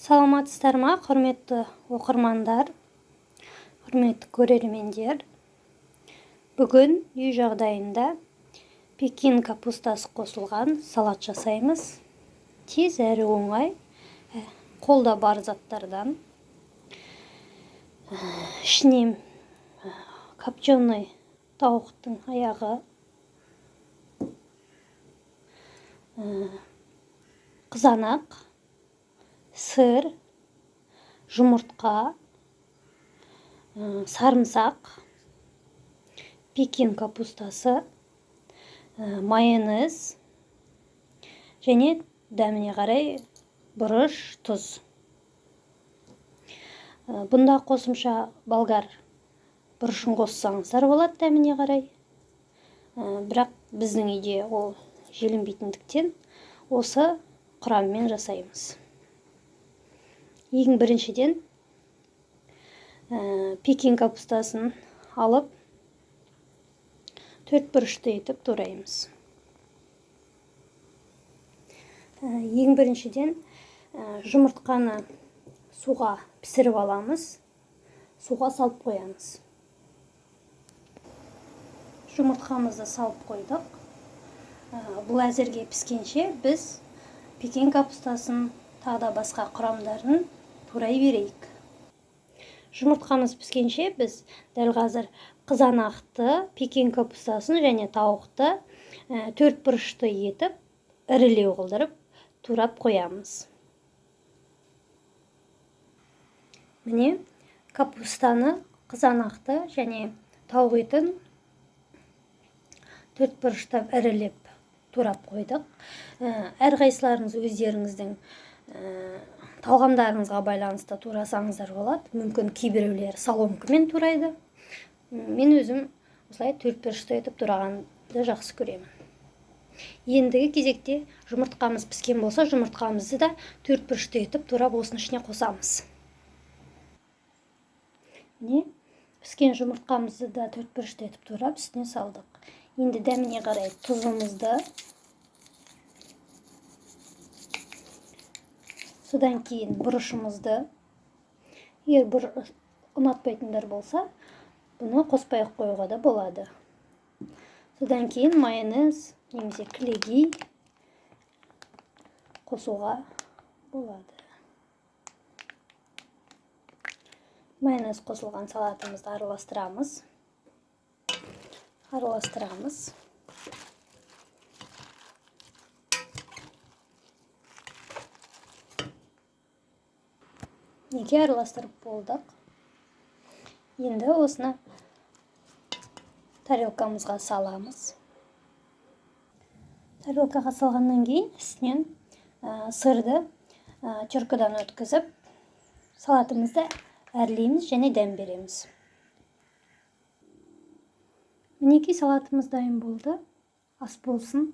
Саламатсыздар ма, құрметті оқырмандар, құрметті көрермендер. Бүгін үй жағдайында пекин капустасы қосылған салат жасаймыз. Тез әрі оңай, қолда бар заттардан. Ішіне копченый тауықтың аяғы, қызанақ, сыр, жұмыртқа, сарымсақ, пекин капустасы, майонез және дәміне қарай бұрыш, тұз. Бұнда қосымша болгар бұрышын қоссаңыздар болады дәміне қарай. Бірақ біздің үйде ол желінбейтіндіктен осы құраммен жасаймыз. Ең біріншіден пекин капустасын алып төрт бұрышты етіп тураймыз. Ең біріншіден жұмыртқаны суға пісіріп аламыз, суға салып қоямыз. Жұмыртқамызды салып қойдық. Бұл әзірге піскенше біз пекин капустасын тағы да басқа құрамдарын турай берейік. Жұмыртқамыз піскенше біз дәл қазір қызанақты, пекин капустасын және тауықты төрт бұрышты етіп ірілеу қылдырып турап қоямыз. Міне, капустаны, қызанақты және тауық етін төрт бұрыштап ірілеп турап қойдық. Әрқайсыларыңыз өздеріңіздің талғамдарыңызға байланысты турасаңыздар болады. Мүмкін кейбіреулер соломкамен турайды. Мен өзім осылай төрт бұрышты етіп турағанды жақсы көремін. Ендігі кезекте жұмыртқамыз піскен болса, жұмыртқамызды да төрт бұрышты етіп турап осының ішіне қосамыз. Міне, піскен жұмыртқамызды да төрт бұрышты етіп турап үстіне салдық. Енді дәміне қарай тұзымызды, содан кейін бұрышымызды, егер бұрыш ұнатпайтындар болса, бұны қоспай ақ қоюға да болады. Содан кейін майонез немесе кілегей қосуға болады. Майонез қосылған салатымызды араластырамыз. Араластырамыз. Неге араластырып болдық. Енді осыны тарелкамызға саламыз. Тарелкаға салғаннан кейін үстінен сырды теркадан өткізіп, салатымызды әрлейміз және дәм береміз. Мінекей, салатымыз дайын болды. Ас болсын.